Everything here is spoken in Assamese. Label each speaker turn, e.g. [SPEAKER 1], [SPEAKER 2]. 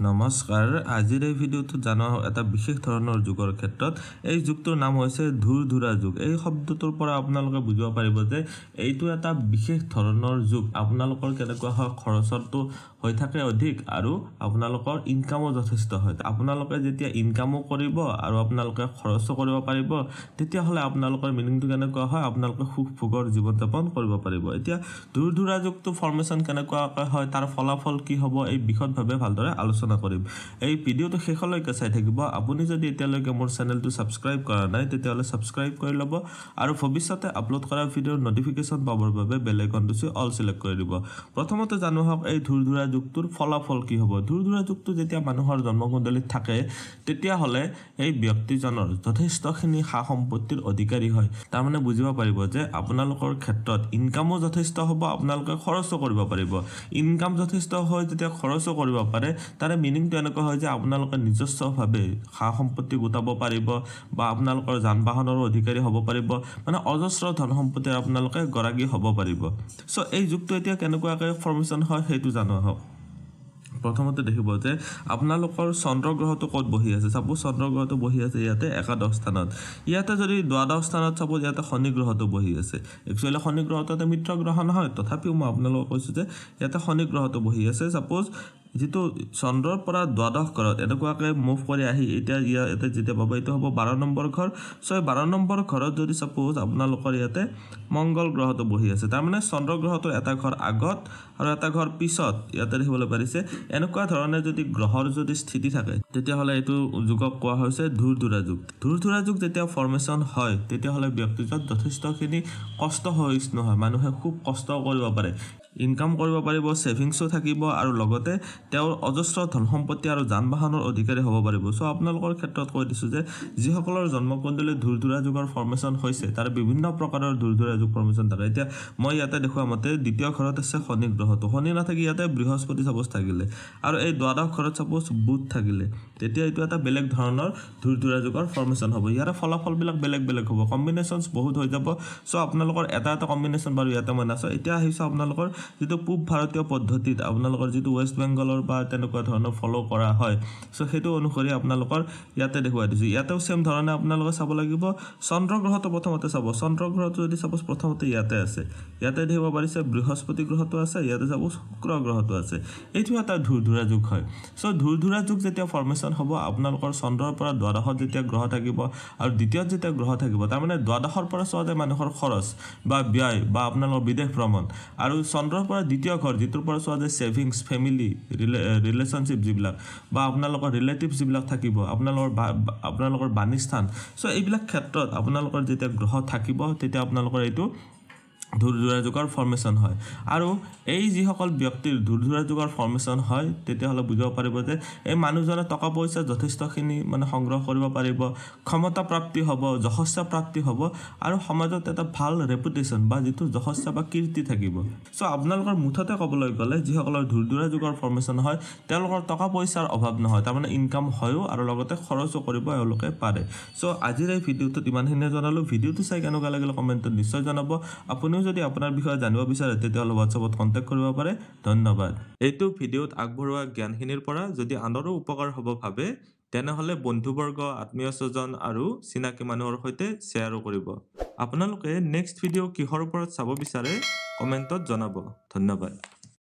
[SPEAKER 1] নমস্কাৰ, আজিৰ এই ভিডিঅ'টোত জানো এটা বিশেষ ধৰণৰ যুগৰ ক্ষেত্ৰত। এই যুগটোৰ নাম হৈছে ধুৰধুৰা যুগ। এই শব্দটোৰ পৰা আপোনালোকে বুজিব পাৰিব যে এইটো এটা বিশেষ ধৰণৰ যুগ। আপোনালোকৰ কেনেকুৱা হয়, খৰচটো হৈ থাকে অধিক আৰু আপোনালোকৰ ইনকামো যথেষ্ট হয়। আপোনালোকে যেতিয়া ইনকামো কৰিব আৰু আপোনালোকে খৰচো কৰিব পাৰিব, তেতিয়াহ'লে আপোনালোকৰ মিনিংটো কেনেকুৱা হয়, আপোনালোকে সুখ ভোগৰ জীৱন যাপন কৰিব পাৰিব। এতিয়া ধুৰধুৰা যুগটো ফৰ্মেশ্যন কেনেকুৱাকৈ হয়, তাৰ ফলাফল কি হ'ব, এই বিশদভাৱে ভালদৰে আলোচনা কৰিম। এই ভিডিঅ'টো শেষলৈকে চাই থাকিব। আপুনি যদি এতিয়ালৈকে মোৰ চেনেলটো ছাবস্ক্ৰাইব কৰা নাই, তেতিয়াহ'লে ছাবস্ক্ৰাইব কৰি ল'ব আৰু ভৱিষ্যতে আপলোড কৰা ভিডিঅ'ৰ নটিফিকেশ্যন পাবৰ বাবে বেল আইকনটো চুই অল চিলেক্ট কৰি দিব। প্ৰথমতে জানো আহক এই ধুৰধুৰা যুগটোৰ ফলাফল কি হ'ব। ধুৰধুৰা যুগটো যেতিয়া মানুহৰ জন্মকুণ্ডলীত থাকে, তেতিয়াহ'লে এই ব্যক্তিজনৰ যথেষ্টখিনি সা সম্পত্তিৰ অধিকাৰী হয়। তাৰমানে বুজিব পাৰিব যে আপোনালোকৰ ক্ষেত্ৰত ইনকামো যথেষ্ট হ'ব, আপোনালোকে খৰচো কৰিব পাৰিব। ইনকাম যথেষ্ট হয় যেতিয়া খৰচো কৰিব পাৰে, তাৰে মিনিংটো এনেকুৱা হয় যে আপোনালোকে নিজস্বভাৱে সা সম্পত্তি গোটাব পাৰিব বা আপোনালোকৰ যান বাহনৰো অধিকাৰী হ'ব পাৰিব, মানে অজস্ৰ ধন সম্পত্তিৰ আপোনালোকে গৰাকী হ'ব পাৰিব। চ' এই যুগটো এতিয়া কেনেকুৱাকৈ ফৰ্মেশ্যন হয় সেইটো জানো আহক। প্ৰথমতে দেখিব যে আপোনালোকৰ চন্দ্ৰ গ্ৰহটো ক'ত বহি আছে। চাপ'জ চন্দ্ৰ গ্ৰহটো বহি আছে ইয়াতে একাদশ স্থানত। ইয়াতে যদি দ্বাদশ স্থানত চাপ'জ ইয়াতে শনি গ্ৰহটো বহি আছে। একচুৱেলি শনি গ্ৰহটো এটা মিত্ৰ গ্ৰহ নহয়, তথাপিও মই আপোনালোকক কৈছোঁ যে ইয়াতে শনি গ্ৰহটো বহি আছে। চাপ'জ যিটো চন্দ্ৰৰ পৰা দ্বাদশ ঘৰত এনেকুৱাকৈ মুভ কৰি আহি এতিয়া ইয়াতে যেতিয়া পাব, এইটো হ'ব 12 নম্বৰ ঘৰ। চ' এই 12 নম্বৰ ঘৰত যদি চাপ'জ আপোনালোকৰ ইয়াতে মংগল গ্ৰহটো বহি আছে, তাৰমানে চন্দ্ৰ গ্ৰহটোৰ এটা ঘৰ আগত আৰু এটা ঘৰ পিছত ইয়াতে দেখিবলৈ পাৰিছে। এনেকুৱা ধৰণে যদি গ্ৰহৰ যদি স্থিতি থাকে, তেতিয়াহ'লে এইটো যুগক কোৱা হৈছে ধুৰধুৰা যুগ। ধুৰধুৰা যুগ যেতিয়া ফৰ্মেশ্যন হয়, তেতিয়াহ'লে ব্যক্তিজন যথেষ্টখিনি কষ্ট সহিষ্ণু হয়। মানুহে খুব কষ্ট কৰিব পাৰে, ইনকাম কৰিব পাৰিব, ছেভিংছো থাকিব আৰু লগতে তেওঁৰ অজস্ৰ ধন সম্পত্তি আৰু যান বাহনৰ অধিকাৰী হ'ব পাৰিব। চ' আপোনালোকৰ ক্ষেত্ৰত কৈ দিছোঁ যে যিসকলৰ জন্মকুণ্ডলী ধুৰধুৰা যুগৰ ফৰ্মেশ্যন হৈছে, তাৰ বিভিন্ন প্ৰকাৰৰ ধুৰধুৰা যুগ ফৰ্মেশ্যন থাকে। এতিয়া মই ইয়াতে দেখুওৱা মতে দ্বিতীয় ঘৰত আছে শনি গ্ৰহটো। শনি নাথাকি ইয়াতে বৃহস্পতি চাপ'জ থাকিলে আৰু এই দ্বাদশ ঘৰত চাপ'জ বুধ থাকিলে, তেতিয়া এইটো এটা বেলেগ ধৰণৰ ধুৰধুৰা যুগৰ ফৰ্মেশ্যন হ'ব। ইয়াৰে ফলাফলবিলাক বেলেগ বেলেগ হ'ব, কম্বিনেশ্যনছ বহুত হৈ যাব। চ' আপোনালোকৰ এটা এটা কম্বিনেশ্যন বাৰু ইয়াতে মই নাচাওঁ। এতিয়া আহিছোঁ আপোনালোকৰ যিটো পূব ভাৰতীয় পদ্ধতিত আপোনালোকৰ যিটো ৱেষ্ট বেংগলৰ বা তেনেকুৱা ধৰণৰ ফ'ল' কৰা হয়, চ' সেইটো অনুসৰি আপোনালোকৰ ইয়াতে দেখুৱাই দিছোঁ। ইয়াতেও ছেম ধৰণে আপোনালোকে চাব লাগিব। চন্দ্ৰ গ্ৰহটো প্ৰথমতে চাব। চন্দ্ৰ গ্ৰহটো যদি চাপ'জ প্ৰথমতে ইয়াতে আছে, ইয়াতে দেখিব পাৰিছে বৃহস্পতি গ্ৰহটো আছে, ইয়াতে চাপ'জ শুক্ৰ গ্ৰহটো আছে। এইটো এটা ধুৰধুৰা যুগ হয়। চ' ধুৰধুৰা যুগ যেতিয়া ফৰ্মেশ্যন হ'ব, আপোনালোকৰ চন্দ্ৰৰ পৰা দ্বাদশত যেতিয়া গ্ৰহ থাকিব আৰু দ্বিতীয়ত যেতিয়া গ্ৰহ থাকিব, তাৰমানে দ্বাদশৰ পৰা চোৱা যায় মানুহৰ খৰচ বা ব্যয় বা আপোনালোকৰ বিদেশ ভ্ৰমণ, আৰু চন্দ্ৰৰ পৰা দ্বিতীয় ঘৰ যিটোৰ পৰা চোৱা যায় ছেভিংছ, ফেমিলি, ৰিলেশ্যনশ্বিপ যিবিলাক বা আপোনালোকৰ ৰিলেটিভছ যিবিলাক থাকিব, আপোনালোকৰ বাণীস্থান। চ' এইবিলাক ক্ষেত্ৰত আপোনালোকৰ যেতিয়া গ্ৰহ থাকিব, তেতিয়া আপোনালোকৰ এইটো ধুৰধুৰা যুগৰ ফৰ্মেশ্যন হয়। আৰু এই যিসকল ব্যক্তিৰ ধুৰধুৰা যুগৰ ফৰ্মেশ্যন হয়, তেতিয়াহ'লে বুজিব পাৰিব যে এই মানুহজনে টকা পইচা যথেষ্টখিনি মানে সংগ্ৰহ কৰিব পাৰিব, ক্ষমতা প্ৰাপ্তি হ'ব, যশস্যা প্ৰাপ্তি হ'ব আৰু সমাজত এটা ভাল ৰেপুটেশ্যন বা যিটো যশস্যা বা কীৰ্তি থাকিব। চ' আপোনালোকৰ মুঠতে ক'বলৈ গ'লে যিসকলৰ ধুৰধুৰা যুগৰ ফৰ্মেশ্যন হয়, তেওঁলোকৰ টকা পইচাৰ অভাৱ নহয়, তাৰমানে ইনকাম হয়ো আৰু লগতে খৰচো কৰিব এওঁলোকে পাৰে। চ' আজিৰ এই ভিডিঅ'টোত ইমানখিনিয়ে জনালোঁ। ভিডিঅ'টো চাই কেনেকুৱা লাগিলে কমেণ্টত নিশ্চয় জনাব। আপুনিও যদি আপোনাৰ বিষয়ে জানিব বিচাৰে, তেতিয়াহ'লে হোৱাটছএপত কণ্টেক্ট কৰিব পাৰে। ধন্যবাদ। এইটো ভিডিঅ'ত আগবঢ়োৱা জ্ঞানখিনিৰ পৰা যদি আনৰো উপকাৰ হ'ব ভাবে, তেনেহ'লে বন্ধুবৰ্গ, আত্মীয় স্বজন আৰু চিনাকি মানুহৰ সৈতে শ্বেয়াৰো কৰিব। আপোনালোকে নেক্সট ভিডিঅ' কিহৰ ওপৰত চাব বিচাৰে কমেণ্টত জনাব। ধন্যবাদ।